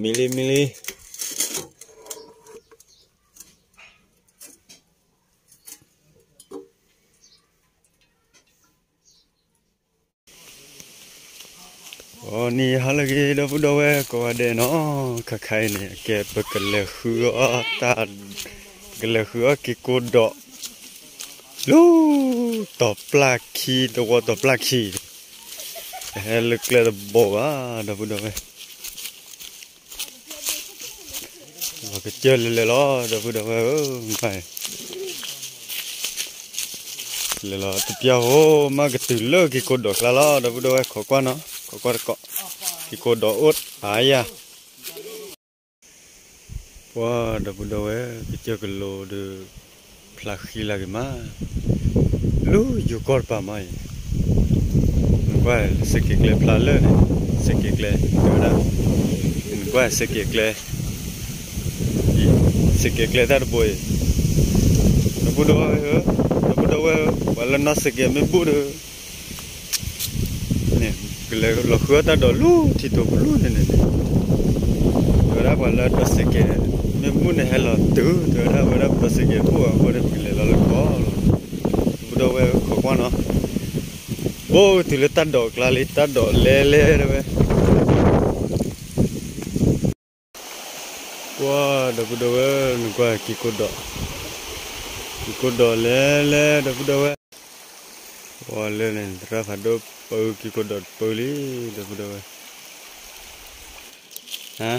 မံလံ မံလံ. အိ နံၤဟါလၢအဂ့ၤ ဒီပုၢ်ဒီဝဲၢ်ကိးဂၤဒဲးနီၤ, ခါခါအံၤန့ၣ် အကဲ ပကလဲၤဃုအီၣ်တၢ်, ပကလဲၤဃုအီၣ်က့ၤကိဒီး လၢ တီၤပျၢ်ခံ တဝီတီၤပျၢ်ခံ, ဟဲလၢကျဲတဘိဘၣ် ဒီပုၢ်ဒီဝဲၢ် ပကစၢၢ်လဲၤလဲၤလီၤ ဒီပုၢ်ဒီဝဲၢ်ဧၢ, လဲၤလီၤတပျၢ်ဟိ မ့ၢ်ကတုၤလၢက့ၤကိးဒီးကျါလီၤ ဒီပုၢ်ဒီဝဲၢ် ခိးကွၢ်နီၤ ခိးကွၢ်တကိး, က့ၤကိးဒီးအိၣ်အါယၤ ပှၤဒီပုၢ်ဒီဝဲၢ် ကစၢၢ်ကလိဒီး ဖျါဃံလၤက့ၤမး, လၢယိၤကီၢ်တပၤမးအံၤ, နကွၢ်စ့းက့ၤကျဲဖျါလၢန့ၣ်, စ့းက့ၤကျဲ, တဲဝဲဒၣ်, နကွၢ်စ့းက့ၤကျဲ, စ့းက့ၤကျဲတၢ်တဘိအံၤ, ဒီပုၢ်ဒီဝဲၢ်ဧၢ, ဒီပုၢ်ဒီဝဲၢ်ဧၢ, ပှၤလၢနီၢ်စ့းက့ၤမ့ၢ်ဘူၣ်ဒီး န့ၣ် ကလဲၤလီၤဃုအီၣ်တၢ်ဒီးလၢထံတိၤပလူန့ၣ်န့ၣ်, တဲဝဲဒၣ်ပှၤလၢဒီးစ့းက့ၤ, မ့ၢ်ဘူၣ်န့ၣ်ဟဲလီၤတုၤ တဲဝဲဒၣ်ဝဲဒၣ်ပဒီးစ့းက့ၤဘူၣ်အဃိန့ၣ် ပကလဲၤလီၤလၢကီၢ်လီၤ, ဒီပုၢ်ဒီဝဲၢ်ခိးကွၢ်နီၤ, ဘိကတုၤလၢတၢ်ဒိးကျါလံ တၢ်ဒိးလဲၤလဲၤတဲဝဲ ကွၢ်ဒီပုၢ်ဒီဝဲၢ် နကွၢ်က့ၤကိးဒီး, က့ၤကိးဒီးလဲၤလဲၤ ဒီပုၢ်ဒီဝဲၢ်, ပှၤလၢန့ၣ် သရၣ်ဖးဒိၣ်ပၢက့ၤကိးဒီးတပၢလံ ဒီပုၢ်ဒီဝဲၢ်, ဟါ,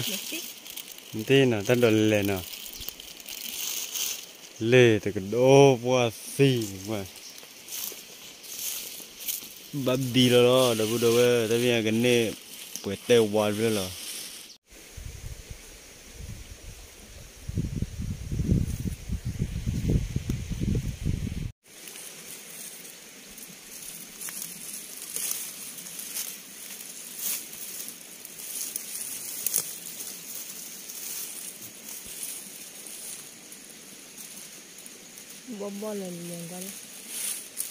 နတ့ၢ်နီၤ တၢ်ဒိးလဲၤလဲၤနီၤ, လဲၤတကဒီးပှၢ်သံကွၢ် ဘၣ်ဘံလီၤလီၤ ဒီပုၢ်ဒီဝဲၢ် တၢ်မ့ၢ်ကန့ၢ်ပှဲၤတဲဝါတဖျၢၣ်လီၤ. ဘီၣ်ဘီၣ်လၢနမဲာ်ကွၢ်လၢ,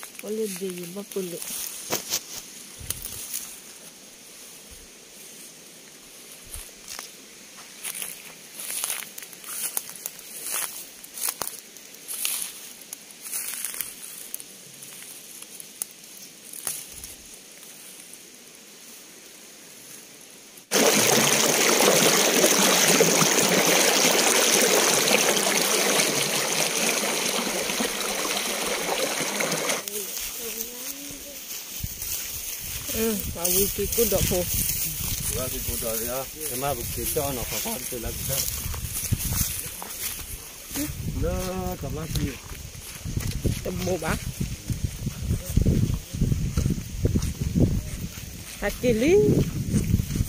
ဘီၣ်လၢဒ်ယဘီၣ်ပလၢာ် ပှၤဝံၤက့ၤကိၣ်ဒီးဖိ, ဝံၤက့ၤကိၣ်ဒီးလံ, တမ့ၢ်ပက့ၤကၠီနီၤ ပှၤဖးတလၢကစၢၢ်, လၢတဘျီခံ, တဘိဘၣ်, ဟးက့ၤလံ,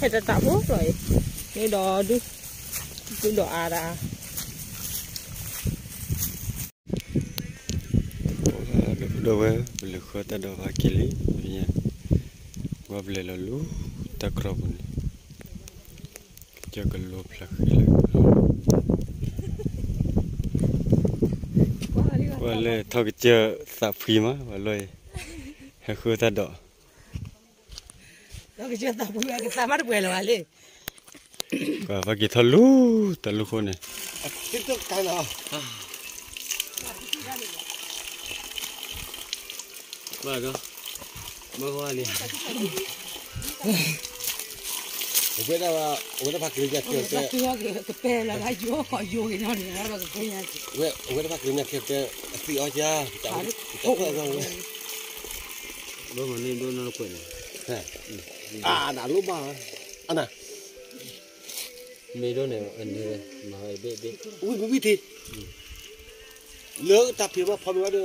ဟဲတတးဖိလီၤအံၤ, န့ၣ်ဒီးဒု, ဒုဒီးအါဒၣ် ဒီပုၢ်ဒီဝဲၢ် ပလဲၤဃုတၢ်ဒီးဘၣ်က့ၤလံ, ပှၤဘျဲးလီၤလူၤတၢ်ကြီပူၤန့ၣ်, ကစၢၢ်ကလိဖျါဃံလၤ, ပှၤလၢထီၣ်ကစၢၢ်သးဖှံမး ပှၤလီၤအံၤ, ဟဲဃုတၢ်ဒီး ကစၢၢ်သးဖှံဝဲကသးမးတပှဲၤလၢၤဘၣ်လံ, ပှၤဖးက့ၤထီၣ်လူၤတၢ်လူၤဃိန့ၣ် ဘၣ်ဒီး, မ့ၢ်ဝဲလံ, အဝဲဒၣ်, အဝဲဒၣ်ဖးက့ၤညါကဲတဲ, ကပဲလၢယိၤခီယိၤဂ့ၤနီၢ်န့ၣ်, အဝဲဒၣ်ဖးက့ၤညါကဲတဲ, အသံၣ်အီၣ်ယၤ, တၢ်ခွဲးအီၣ်ဝဲ, ဘၣ်မနုၤဒိၣ်နီၢ်တကွဲးန့ၣ်, အနၢ်လိၣ်ဘၣ်, အနၢ် မ့ၢ်ဒိၣ်န့ၣ်, ဝံၤဝံၤထံ, လၢတၢ်ဖံးဘၣ်ဖီမ့ၢ်ဘၣ်ဒီး,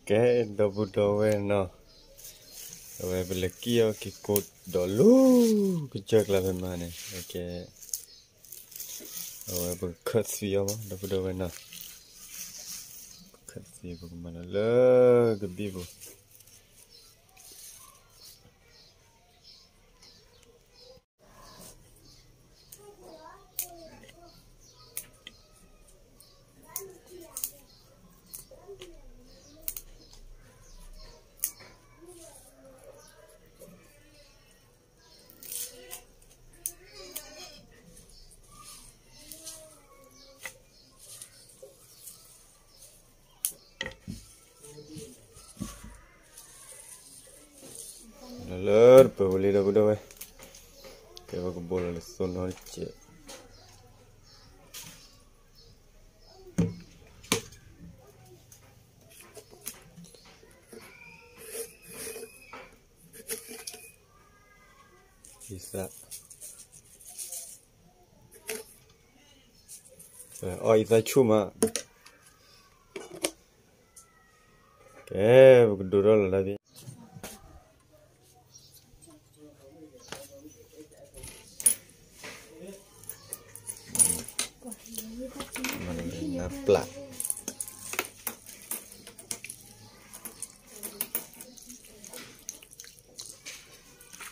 ကဲ, ဒီပုၢ်ဒီဝဲၢ်နီၤ, အဝဲပလဲၤကံၣ်အီၣ်က့ၤကိးဒီးလူၤကစၢၢ်ကျါဖဲမးန့ၣ်, ကဲ, အဝဲပကခၢၣ်သွံအီၤမး ဒီပုၢ်ဒီဝဲၢ်နီၤ, ပခၢၣ်သွံပကမၤလၢကဘံၣ်ပူၤ တပၢၤဝဲလံ ဒီပုၢ်ဒီဝဲၢ်, ကဲ ပကဘိလီၤလၢသိနီတစဲး အံသၣ်, အီၣ်အံသၣ်ဆူၣ်မး, ကဲ ပကဒိးထီၣ်လီၤတၢ်ဖဲ နပျၢ်,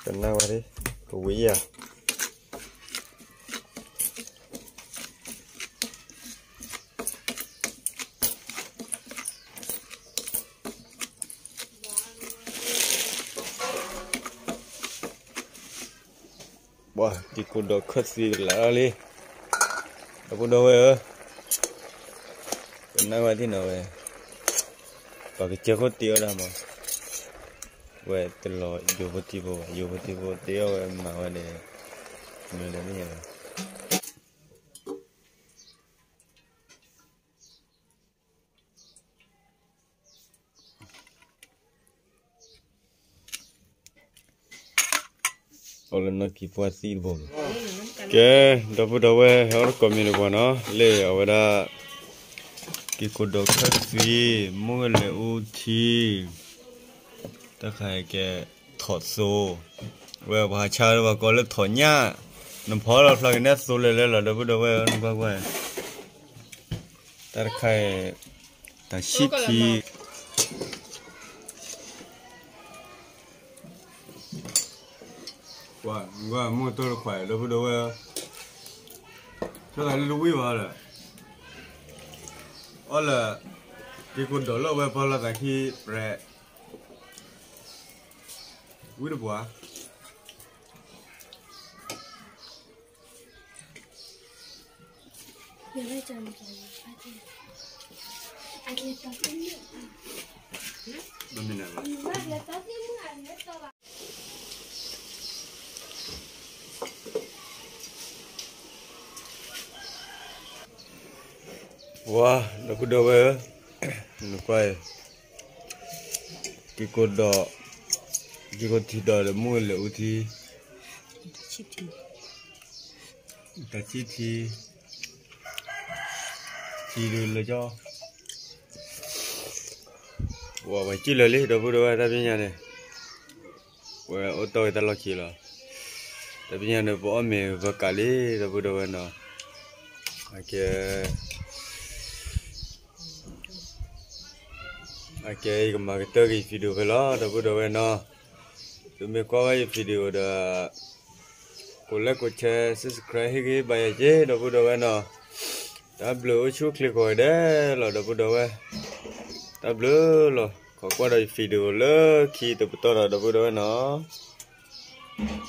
ကနၣ်ဝဲဒၣ် ကဝံၤယၤ ပှၤ တံၤကိၢ်ဒီးခၢၣ်သံကလးထီၣ်လံ, ဒီပုၢ်ဒီဝဲၢ်ဧၢ, ကနၣ်ဝဲဒၣ်နီၤဝဲ, ပှၤကစၢၢ်ခိၣ်တ့အီၣ်ဒၣ်မး, ဝဲတလီၤယိၤဖိထံဖိဘၣ်, ယိၤဖိထံဖိတ့အီၣ်ဝဲမၤဝဲန့ၣ်, မ့ၢ်လဲၣ်မ့ၢ်လဲၣ် အီၣ်လၢနီၢ်ကံၤပှၢ်သံတဘိ, ကဲ ဒီပုၢ်ဒီဝဲၢ် ဟဲအီၣ်တကိးမံၤတပှၤနီၤ, လၢအဝဲဒၣ် တံၤကိၢ်ဒီးခၢၣ်သံ, မိၢ်ဂဲၤလဲၤအူထံ, တၢ်တခါအံၤကဲ ထိးသိ, ဝဲပှၤဟးဆါလၢပှၤကိးလၢထိးညၣ်, နဖီလီၤဖျါက့ၤန့ၢ်သိလဲၤလဲၤလီၤ ဒီပုၢ်ဒီဝဲၢ် နကွၢ်ကွၢ်, တၢ်တခါအံၤ တၢ်ဆံၣ်ထံ ပှၤ နကွၢ်မိၢ်တိၢ်တခွး ဒီပုၢ်ဒီဝဲၢ်, ဆိသးလၢတဝံၣ်ဘၣ်ဒီး, အီၣ်လၢ တံၤကိၢ်ဒီးလၢအဝဲပီလီၤသးခံပြဲး, ဝံၣ်တပှၤ ဝါ ဒီပုၢ်ဒီဝဲၢ်ဧၢ, နကွၢ်အံၤ, တံၤကိၢ်ဒီး, တံၤကိၢ်ထံဒီး မိၢ်ဂဲၤလဲၤအူထံ, တၢ်ဆံၣ်ထံ, ထံဒုးလၢကၠီ, ဝဲ ဝဲစံၣ်လၢာ်လံ ဒီပုၢ်ဒီဝဲၢ် တၢ်ဖဲညါန့ၣ်, ဝဲအိၣ်တီၢ်ဝဲတၢ်လီၢ်ခံလီၤ, တၢ်ဖဲညါန့ၣ် ပအီၣ်မ့ၤပကးလံ ဒီပုၢ်ဒီဝဲၢ်နီၤ, အကဲ အကဲ ယကမၤကတၢၢ်က့ၤယ video ဖဲလီၤ ဒီပုၢ်ဒီဝဲၢ်နီၤ, သုမ့ၢ်ကွၢ်ဝဲယ video ဒီး ကိး like ကိး share subscribe ဟ့ၣ်ဂံၢ်ဘါယၤက့ၤ ဒီပုၢ်ဒီဝဲၢ်နီၤ, တၢ်ဘျုးအိၣ်ဆူၣ်အိၣ်ချ့ကိးဂၤဒဲးလီၤ ဒီပုၢ်ဒီဝဲၢ်, တၢ်ဘျုးလီၤ ခိးကွၢ်ဒီးယ video လၢခံတပတီၢ်ဒီး ဒီပုၢ်ဒီဝဲၢ်နီၤ.